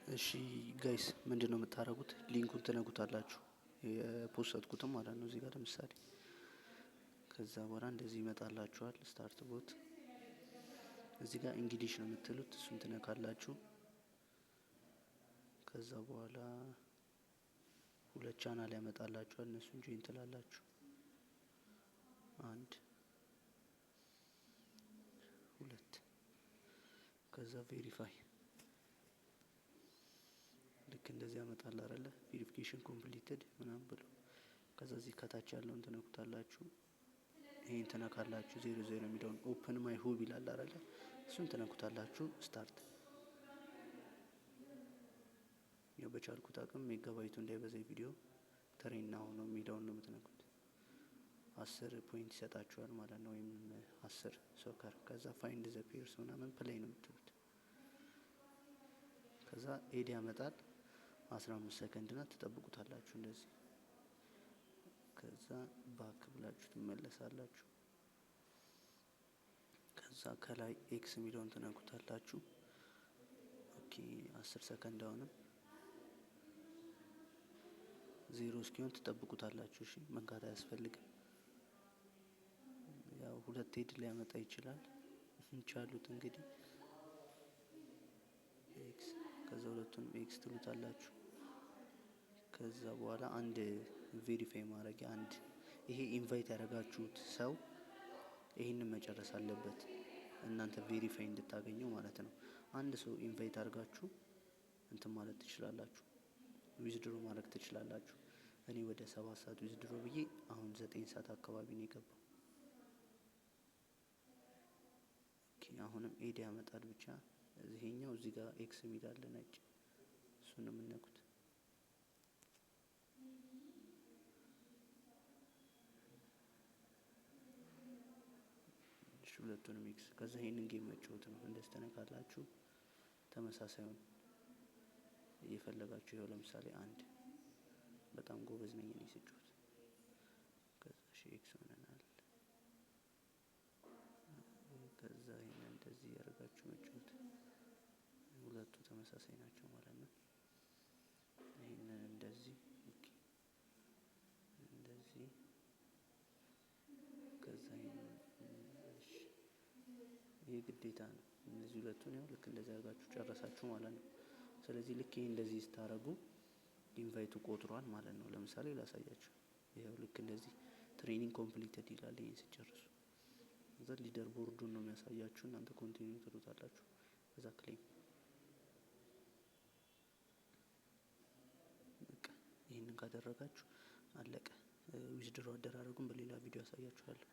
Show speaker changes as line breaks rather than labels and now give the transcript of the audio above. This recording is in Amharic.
እሺ guys፣ ምንድን ነው የምታደርጉት? Link ኡን ትነኩታላችሁ፣ የ post ኩትም ማለት ነው። እዚህ ጋር ለምሳሌ ከዛ በኋላ እንደዚህ ይመጣላችኋል። Start bot እዚህ ጋር English ነው የምትሉት፣ እሱን ትነካላችሁ። ከዛ በኋላ ሁለት ቻናል ያመጣላችኋል። እነሱን join ትላላችሁ። አንድ፣ ሁለት፣ ከዛ verify ልክ እንደዚህ ያመጣል አይደለ? Verification completed ምናምን ብሎ ከዛ እዚህ ከታች ያለውን ትነኩታላችሁ። ይሄን ትነካላችሁ። 00 የሚለውን open my hub ይላል አይደለ? እሱን ትነኩታላችሁ። Start። ያው በቻልኩት አቅም ሜጋባይቱ እንዳይበዛ ቪዲዮ train now ነው የሚለውን ነው የምትነኩት። 10 point ይሰጣችኋል ማለት ነው፣ ወይም 10 soccer። ከዛ find the pairs ምናምን play ነው የምትሉት። ከዛ ad ያመጣል። 15 ሰከንድ ናት፣ ትጠብቁታላችሁ እንደዚህ። ከዛ back ብላችሁ ትመለሳላችሁ። ከዛ ከላይ X የሚለውን ትነኩታላችሁ። Okay፣ 10 ሰከንድ፣ አሁንም 0 እስኪሆን ትጠብቁታላችሁ። እሺ፣ መንካት አያስፈልግም። ያው ሁለት ad ሊያመጣ ይችላል። ቻሉት እንግዲህ X። ከዛ ሁለቱንም X ትሉታላችሁ። ከዛ በኋላ አንድ verify ማድረጊያ፣ አንድ ይሄ invite ያደረጋችሁት ሰው ይህንን መጨረስ አለበት፣ እናንተ verify እንድታገኘው ማለት ነው። አንድ ሰው invite አድርጋችሁ እንትን ማለት ትችላላችሁ፣ withdraw ማድረግ ትችላላችሁ። እኔ ወደ 7 ሰዓት withdraw ብዬ አሁን 9 ሰዓት አካባቢ ነው የገባው። Okay፣ አሁንም ad ያመጣል ብቻ ይሄኛው እዚህ ጋር X የሚል አለ ነጭ፣ እሱን ነው የምነኩት። እሺ፣ ሁለቱንም X። ከዛ ይሄንን game መጫወት ነው። እንደዚህ ተነካላችሁ ተመሳሳዩን እየፈለጋችሁ፣ ይኸው ለምሳሌ አንድ፣ በጣም ጎበዝ ነኝ እኔ ስጫወት። ከዛ እሺ X ሆነናል። ከዛ ይሄንን እንደዚህ ያደርጋችሁ መጫወት፣ ሁለቱ ተመሳሳይ ናቸው ማለት ነው። ይሄንን እንደዚህ፣ okay፣ እንደዚህ፣ ከዛ ይሄንን፣ እሺ፣ ይሄ ግዴታ ነው። እነዚህ ሁለቱን ያው ልክ እንደዚህ አድርጋችሁ ጨረሳችሁ ማለት ነው። ስለዚህ ልክ ይሄ እንደዚህ ስታረጉ invite ኡ ቆጥሯል ማለት ነው። ለምሳሌ ላሳያችሁ። ይኸው ልክ እንደዚህ training completed ይላል። ይሄን ሲጨርሱ እዛ leader board ኡን ነው የሚያሳያችሁ። እናንተ continue ትሉታላችሁ። ከዛ claim፣ በቃ ይህንን ካደረጋችሁ አለቀ። Withdraw አደራረጉን በሌላ ቪዲዮ ያሳያችኋለሁ።